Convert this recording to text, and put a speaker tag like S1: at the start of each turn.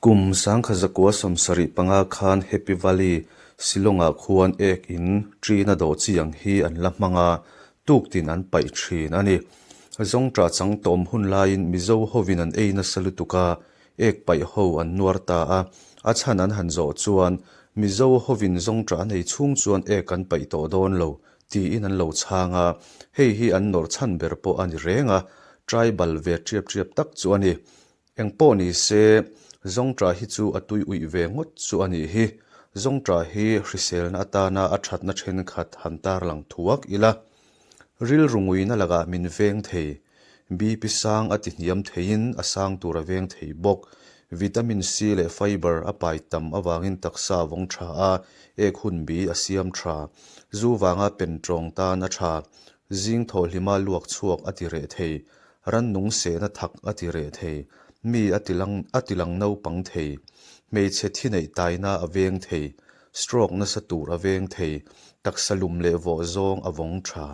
S1: Kum 1975 khan Happy Valley, Shillong-ah khuan ek in ṭina dawh chi ang hi an la hmang a, tuktin an paih ṭhin a ni. Zawngṭah chang tawm hun laiin Mizo hovin an ei nasa lutuk a, ek paih ho an nuar ta a, a chhan an han zawh chuan Mizo hovin zawngṭah an ei chhung chuan ek an paih tawh dawn lo tiin an lo chhang a, hei hi an nawrh chhan ber pawh a ni reng a, tribal ve ṭiap ṭiap tak chu a ni. Engpawh ni se, zawngṭah hi chu a tui uih ve ngawt chu a nih hi. Zawngṭah hi hriselna atana a ṭhatna ṭhenkhat han tarlang thuak ila. Rilru nguina lakah min veng thei. BP sang a ti hniam theiin a sang tur a veng thei bawk. Vitamin C leh fiber a pai tam avangin taksa a vawng tha a, ek hun bi a siam tha. Zu vanga pen tawng tan a tha. Zing thawhhlima luak chhuak a ti reh thei. Rannung sehna thak a ti reh thei. Mi a ti lang a ti lang naupang thei. Hmeichhe thi neih taina a veng thei. Stroke nasa tur a veng thei. Taksa lum leh vawh zawng a vawng tha.